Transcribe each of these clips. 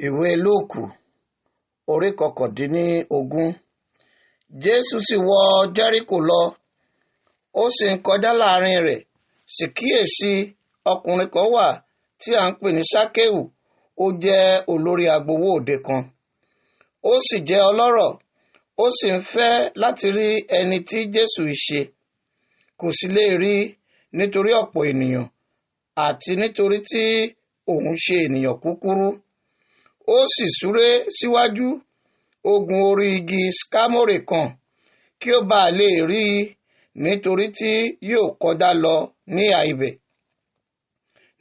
Ìwé Lúùkù orí 19. Jésù sì wọ Jẹ́ríkò lọ, ó sì ń kọjá láàrin rẹ̀. Sì kíyèsí, ọkùnrin kan wà tí à ń pè ní Sákéù, ó jẹ́ olórí agbowó òde kan. Ó sì jẹ́ ọlọ́rọ̀, ó sì ń fẹ́ láti rí ẹni tí Jésù í ṣe. Kò sì lè rí nítorí ọ̀pọ̀ ènìyàn àti nítorí tí òun ṣe ènìyàn kúkúrú. Ó sì súré síwájú, ó gun orí igi skamore kan kí ó bàa lè rí i, nítorí tí yóò kọjá lọ níhà ibẹ̀.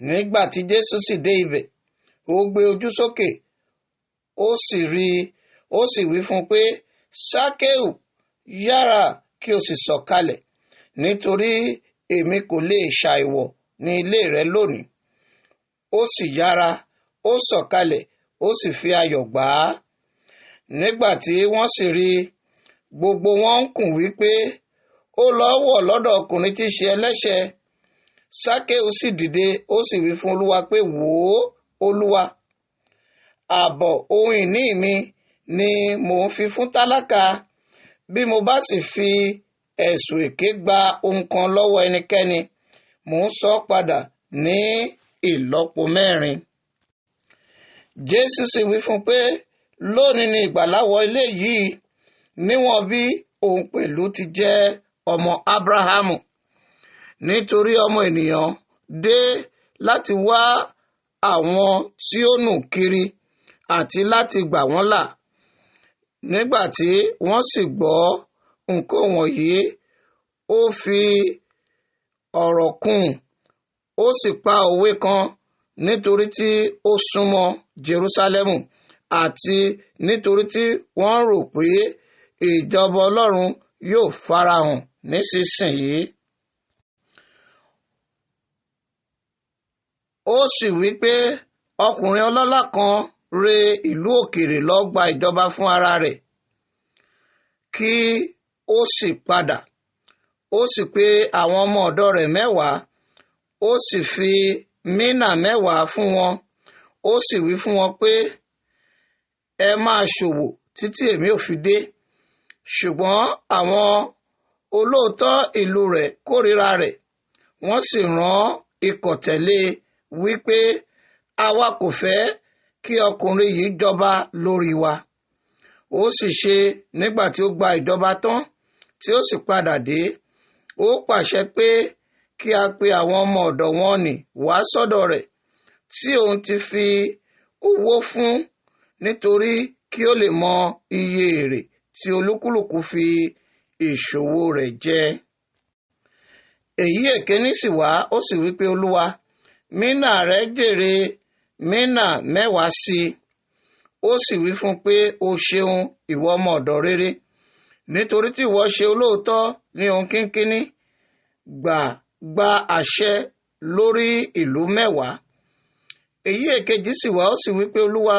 Nígbà tí Jésù sì dé ibẹ̀, ó gbé ojú sókè, ó sì rí i, ó sì wí fún un pé, Sákéù, yára kí o sì sọ̀kalẹ̀, nítorí èmi kò lè ṣàìwọ̀ ní ilé rẹ lónìí. Ó sì yára, ó sọ̀kalẹ̀, ó sì fi ayọ̀ gbà á. Nígbà tí wọ́n sì rí i, gbogbo wọn ń kùn wípé ó lọ wọ̀ lọ́dọ̀ ọkùnrin tí í ṣe ẹlẹ́ṣẹ̀. Sákéù sì dìde, ó sì wí fún Olúwa pé, wò ó, Olúwa, ààbọ̀ ohun ìní mi ni mò ń fi fún tálákà. Bí mo bá sì fi ẹ̀sùn èké gba ohun kan lọ́wọ́ ẹnikẹ́ni, mò ń sọ padà ní ìlọ́po mẹ́rin. Jésù sì wí fún un pé, lónìí ni ìgbàlà wọ ilé yìí, níwọ̀n bí òun pẹ̀lú ti jẹ́ ọmọ Ábúráhámù. Nítorí ọmọ ènìyàn dé láti wá àwọn tí ó nù kiri àti láti gbà wọ́n là. Nígbà tí wọ́n sì gbọ́ nǹkan wọ̀nyí, ó fi ọ̀rọ̀ kún un, ó sì pa òwe kan nítorí tí ó súnmọ́ Jerúsálẹ́mù àti nítorí tí wọ́n rò pé ìjọba Ọlọ́run yóò farahàn nísinsìnyí. Ó sì wí pé ọkùnrin ọlọ́lá kan re ìlú òkèèrè lọ gba ìjọba fún ara rẹ̀, kí ó sì padà. Ó sì pe àwọn ọmọ ọ̀dọ̀ rẹ̀ mẹ́wàá, ó sì fi mínà mẹ́wàá fún wọn. Ó sì wí fún wọn pé, ẹ máa ṣòwò títí èmi ò fi dé. Ṣùgbọ́n àwọn olóòótọ́ ìlú rẹ̀ kórìíra rẹ̀, wọ́n sì rán ikọ̀ tẹ̀lé wípé, àwa kò fẹ́ kí ọkùnrin yìí jọba lórí wa. Ó sì ṣe nígbà tí ó gba ìjọba tán, tí ó sì padà dé, ó pàṣẹ pé kí a pe àwọn ọmọ ọ̀dọ̀ wọn nì wá sọ́dọ̀ rẹ̀, tí òun ti fi owó fún, nítorí kí ó lè mọ iye èrè tí olúkúlùkù fi ìṣòwò rẹ̀ jẹ. Èyí èkéní sì wá, ó sì wí pé, Olúwa, mínà rẹ jèrè mínà mẹ́wàá sí i. Ó sì wí fún un pé, o ṣeun, ìwọ ọmọ ọ̀dọ̀ rere, nítorí tí ìwọ ṣe olóòótọ́ ní ohun kínkínní, gbà àṣẹ lórí ìlú mẹ́wàá. Èyí èkejì sì wá, ó sì wí pé, Olúwa,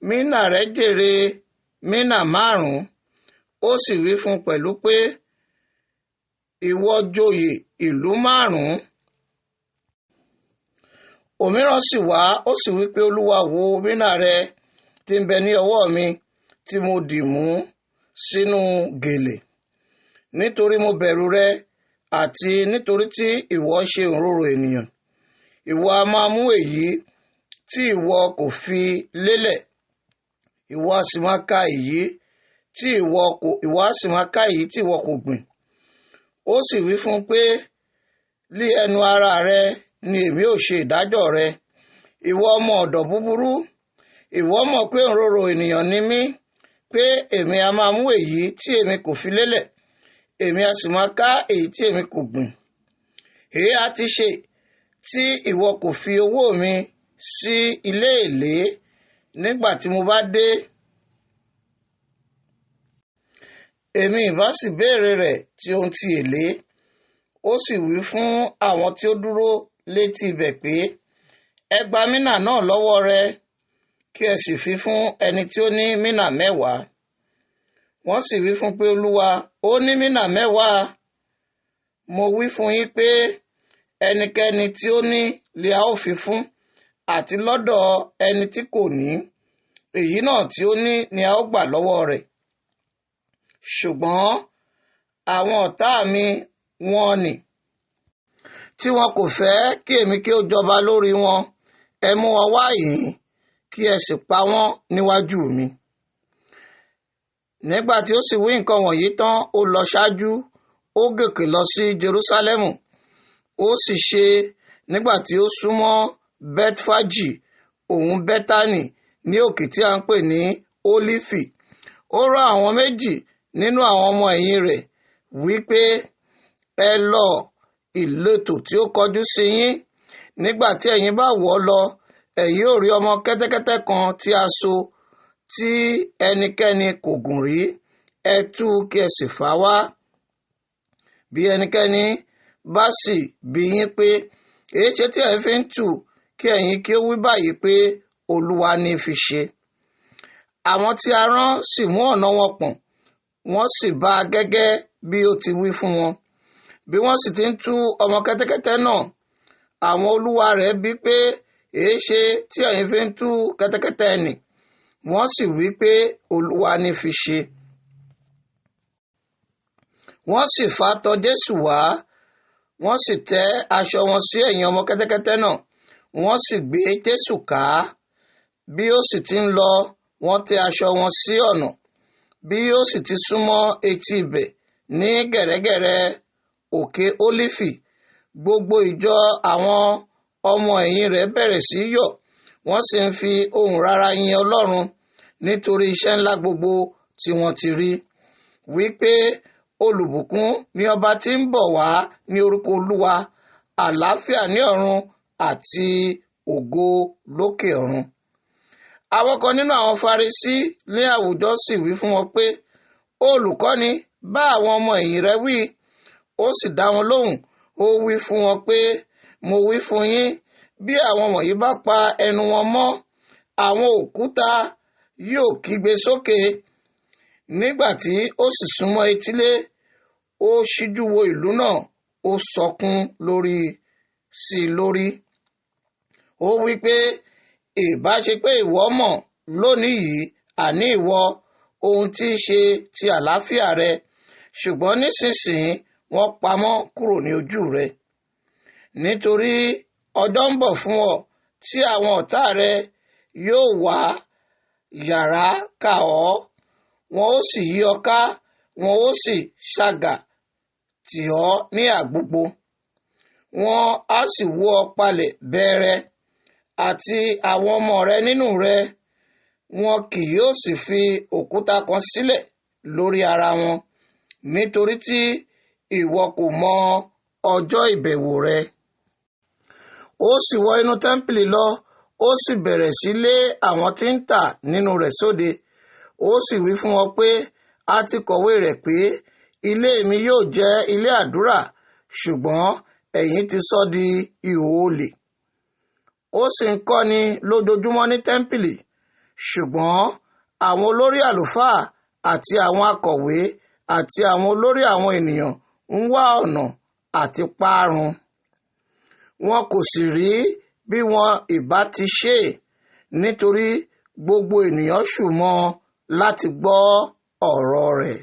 mínà rẹ jèrè mínà márùn-ún. Ó sì wí fún un pẹ̀lú pé, ìwọ joyè ìlú márùn-ún. Òmíràn sì wá, ó sì wí pé, Olúwa, wo mínà rẹ tí ń bẹ ní ọwọ́ mi, tí mo dì mú sínú gèlè. Nítorí mo bẹ̀rù rẹ, àti nítorí tí ìwọ ṣe òǹrorò ènìyàn. Ìwọ a máa mú èyí tí ìwọ kò fi lélẹ̀, ìwọ a sì máa ká èyí tí ìwọ kò, ìwọ a sì máa ká èyí tí ìwọ kò gbìn. Ó sì wí fún un pé, lí ẹnu ara rẹ ni èmi ò ṣe ìdájọ́ rẹ, ìwọ ọmọ ọ̀dọ̀ búburú. Ìwọ mọ̀ pé òǹrorò ènìyàn ni mí, pé èmi a máa mú èyí tí èmi kò fi lélẹ̀, èmi a sì máa ká èyí tí èmi kò gbìn. Èé ha ti ṣe tí ìwọ kò fi owó mi sí ilé èlé nígbà tí mo bá dé? Èmi ìbá sì béèrè rẹ̀ tí ohun ti èlé. Ó sì wí fún àwọn tí ó dúró létí ibẹ̀ pé, ẹ gba mínà náà lọ́wọ́ rẹ̀, kí ẹ sì fi fún ẹni tí ó ní mínà mẹ́wàá. Wọ́n sì wí fún pé, Olúwa, ó ní mínà mẹ́wàá. Mo wí fún yín pé ẹnikẹ́ni tí ó ní lè a ó fi fún, àti lọ́dọ̀ ẹni tí kò ní, Èyí náà tí ó ní ni a ó gbà lọ́wọ́ rẹ̀. Ṣùgbọ́n àwọn ọ̀tá mi wọ́n nì, tí wọn kò fẹ́ kí èmi kí ó jọba lórí wọn, ẹ mú wọn wá yìí kí ẹ sì pa wọ́n níwájú mi. Nígbà tí ó sì wí nǹkan wọ̀nyí tán, ó lọ ṣáájú, ó gòkè lọ sí Jerúsálẹ́mù. Ó sì ṣe nígbà tí ó súnmọ́ Bẹ́tífájì òun Bẹ́tánì ní òkè tí a ń pè ní Ólífì, ó rán àwọn méjì nínú àwọn ọmọ ẹ̀yìn rẹ̀ wípé, ẹ lọ ìletò tí ó kọjú sí yín. Nígbà tí ẹ̀yin bá wọ̀ ọ́ lọ, ẹ̀yin ó rí ọmọ kẹ́tẹ́kẹ́tẹ́ kan tí a so, tí ẹnikẹ́ni kò gùn rí. Ẹ tú u kí ẹ sì fà á wá. Bí ẹnikẹ́ni bá sì bi yín pé, èéṣe tí ẹ̀yin fi ń tù? Kí ẹ̀yin kí ó wí báyìí pé, Olúwa ní fi ṣe. Àwọn tí a rán sì mú ọ̀nà wọn pọ̀n, wọ́n sì bá a gẹ́gẹ́ bí ó ti wí fún wọn. Bí wọ́n sì ti ń tú ọmọ kẹ́tẹ́kẹ́tẹ́ náà, àwọn olúwa rẹ̀ bi pé, èéṣe tí ẹ̀yin fi ń tú kẹ́tẹ́kẹ́tẹ́ nì? Wọ́n sì wí pé, Olúwa ní fi ṣe. Wọ́n sì fà á tọ̀ Jésù wá, wọ́n sì tẹ́ aṣọ wọn sí ẹ̀yìn ọmọ kẹ́tẹ́kẹ́tẹ́ náà, wọ́n sì gbé Jésù ká. Bí ó sì ti ń lọ, wọ́n tẹ́ aṣọ wọn sí ọ̀nà. Bí ó sì ti súnmọ́ etí ibẹ̀ ní gẹ̀rẹ́gẹ̀rẹ́ òkè Ólífì, gbogbo ìjọ àwọn ọmọ ẹ̀yìn rẹ̀ bẹ̀rẹ̀ sí yọ̀, wọ́n sì ń fi ohùn rara yin Ọlọ́run nítorí iṣẹ́ ńlá gbogbo tí wọ́n ti rí, wípé olùbùkún ni ọba tí ń bọ̀ wá ní orúkọ Olúwa, àlàáfíà ní ọ̀run àti ògo lókè ọ̀run. Àwọn kan nínú àwọn Farisí ní àwùjọ sì wí fún wọn pé, olùkọ́ni, bá àwọn ọmọ ẹ̀yìn rẹ wí. Ó sì dá wọn lóhùn, ó wí fún wọn pé, mo wí fún yín, bí àwọn wọ̀nyí bá pa ẹnu wọn mọ́, àwọn òkúta yóò kígbe sókè. Nígbà tí ó sì súnmọ́ etílé, ó ṣíjú wo ìlú náà, ó sọkún lórí sí i lórí. Ó wí pé, ìbá ṣe pé ìwọ mọ̀ lónìí yìí, àní ìwọ, ohun tí í ṣe ti àlàáfíà rẹ, ṣùgbọ́n nísinsìnyí wọ́n pamọ́ kúrò ní ojú rẹ. Nítorí ọjọ́ ń bọ̀ fún ọ tí àwọn ọ̀tá rẹ yóò wá yàrá kà ọ́, wọn ó sì yí ọ ká, wọn ó sì ṣàgà tì ọ́ ní àgbogbo. Wọn á sì wó ọ palẹ̀ bẹ́ẹ̀rẹ́ àti àwọn ọmọ rẹ nínú rẹ, wọn kì yóò sì fi òkúta kan sílẹ̀ lórí ara wọn, nítorí tí ìwọ kò mọ ọjọ́ ìbẹ̀wò rẹ. Ó sì wọ inú tẹ́ḿpìlì lọ, ó sì bẹ̀rẹ̀ sí lé àwọn tí ń tà nínú rẹ̀ sóde. Ó sì wí fún wọn pé, a ti kọ̀wé rẹ̀ pé, ilé mi yóò jẹ́ ilé àdúrà, ṣùgbọ́n ẹ̀yin ti sọ di ihò olè. Ó sì ń kọ́ni lójoojúmọ́ ní tẹ́ḿpìlì, ṣùgbọ́n àwọn olórí àlùfáà àti àwọn akọ̀wé àti àwọn olórí àwọn ènìyàn ń wá ọ̀nà àti parun. Wọn kò sì rí bí wọn ìbá ti ṣe, nítorí gbogbo ènìyàn ṣùmọ́ láti gbọ́ ọ̀rọ̀ rẹ̀.